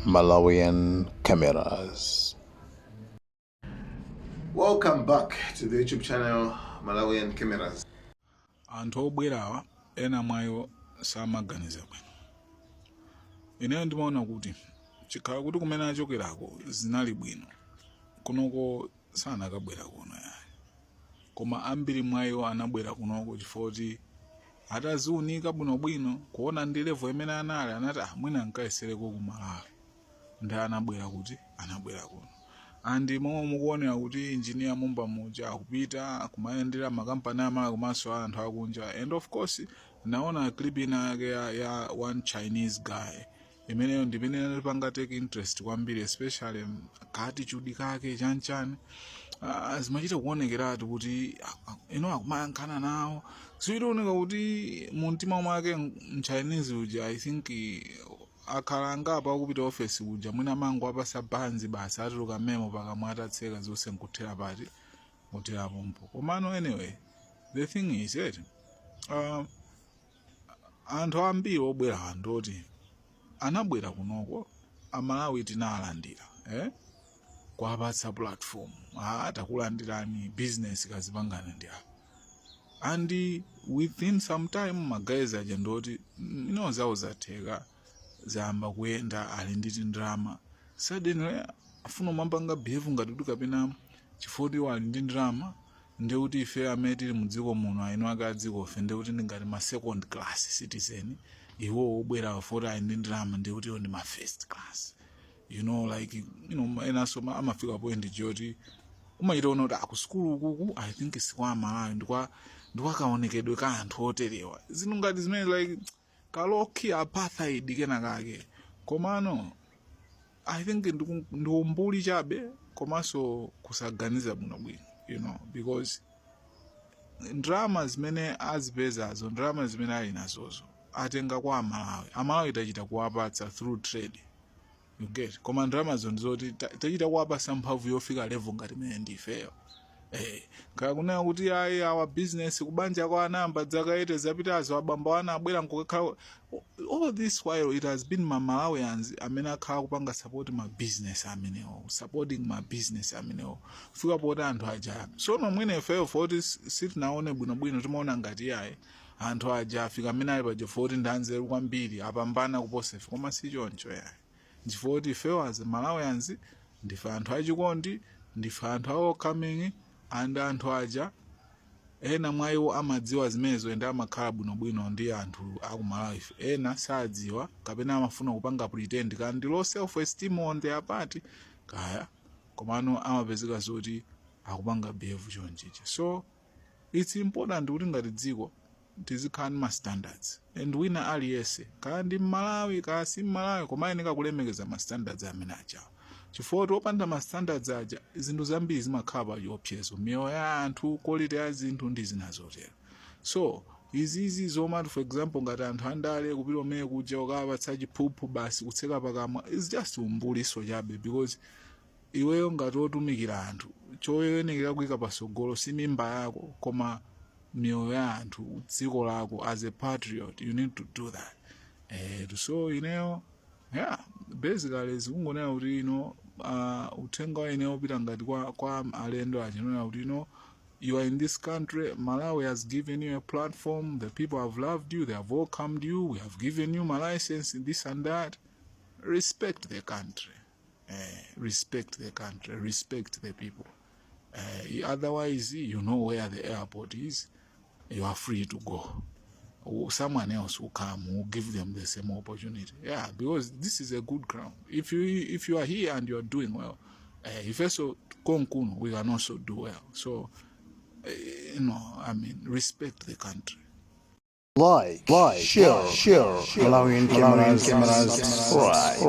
Malawian Cameras. Welcome back to the YouTube channel Malawian Cameras. Anthu obwerawa, ena mwa iwo samaganiza bwino. Ineyo ndimaona kuti chikhala kuti kumene achokerako zinali bwino, kunoko sanakabwera kuno yayi. Koma ambiri mwa iwo anabwera kunoko chifukwa kuti ataziunika bwinobwino, kuona ndi level imene anali, anati, "Ah, mwina nkayesereko ku Malawi." Ndi anabwera kuti anabwera kuno, and momwe mukuonera kuti Engineer Mumba muja akupita kumayendera makampani amala komanso anthu akunja. And of course naona clip ina yake ya one Chinese guy imeneyo ndimene inatipanga take interest kwambiri, especially ka attitude kake chanchani. Zimachita kuonekeratu kuti ino akumayankhana nawo, zikuoneka kuti mumtima mwake mChinese uja, I think akhala angapo akupita ofesi kuja, mwina mango apasa banzi basi, atuluka memo pakamwa atatseka, zonse nkuthera pati, nkuthera pompo. Komano anyway, the thing is it anthu ambiri obwera ndoti anabwera kunoko, Amalawi tinawalandira, eh? Kuwapatsa platform, ah, takulandirani, business kazipangana ndi apa. And within some time ma guys aja ndoti ino zawo zatheka, zayamba kuyenda, ali ndi tindalama. Suddenly afuna umapanga behave ngati kuti kapena chifukwa iwo ali ndi ndalama, ndiye kuti ife amene tili mudziko muno, aino ake adziko ife, ndiye kuti ndingati ma second class citizen. Iwo obwera foti ali ndi ndalama, ndiye kuti iwo ndi ma first class. Like enanso amafika point choti umachita kuona kuti akusukulu ukuku, I think sikwa Malawi, ndikwa kaonekedwe ka anthu oterewa, zinthu ngati zimene like kaloki apartheid kena kake. Komano I think ndi umbuli chabe komanso kusaganiza bwinobwino, because ndalama zimene azipezazo, ndalama zimene ali nazozo, atenga kwa Amalawi. Amalawi tachita kuwapatsa through trade, you get? Koma ndalamazo ndizoti tachita kuwapatsa mphamvu yofika level ngati imene ndifeyo. Kaya kunena kuti ayi, awa business kubanja kwa anamba dzaka 80 zapitazo, abambo ana abwera nkukakhala. All this while it has been ma Malawians amene akhala kupanga support ma business amenewo, supporting ma business amenewo, kufika poti anthu aja. Sono mwine ifeyo foti sitinaone bwinobwino, timaona ngati yayi, anthu aja afika amene ali paja foti ndi anzeru kwambiri, apambana kuposa ife. Koma si choncho yayi, chifukwa kuti ifeyo as Malawians ndife anthu achikondi, ndife anthu a welcoming, and anthu aja ena mwa iwo amadziwa zimenezo and amakhala bwinobwino ndi anthu aku Malawi. Ife ena sadziwa kapena amafuna kupanga pretend, kandi ndi low self esteem on their part kaya, komano amapezeka zoti akupanga behave chonchichi. So it's important kuti ngati dziko tizikhala ndi ma standards, and wina aliyense, kaya ndi Mmalawi kaya si Mmalawi, koma ayeneka kulemekeza ma standards amene ajawo, chifukwa kuti opanda ma standards aja zinthu zambiri zimakhala pa chiopsezo, miyoyo ya anthu, quality ya zinthu ndi zina zotero. So izizi zomati, for example, ngati anthu andale kupita umene kuja ukapatsa chiphuphu basi, kutseka pakamwa, is just umbuliso chabe, because iweyo ngati wotumikira anthu, choyenekera kuyika pasogolo si mimba yako koma miyoyo ya anthu, dziko lako. As a patriot you need to do that. So ineyo, yeah, basically zikungonena kuti ino uthenga wa ineyo upita ngati kwa alendo achinena kuti you are in this country. Malawi has given you a platform. The people have loved you, they have welcomed you, we have given you my license, this and that. Respect the country, respect the country, respect the people. Otherwise you know where the airport is, you are free to go. Someone else will come, will give them the same opportunity. Yeah, because this is a good ground. If you are here and you are doing well, if also konkuno, we can also do well. So I mean, respect the country. Like, share, share, Malawian Cameras, subscribe.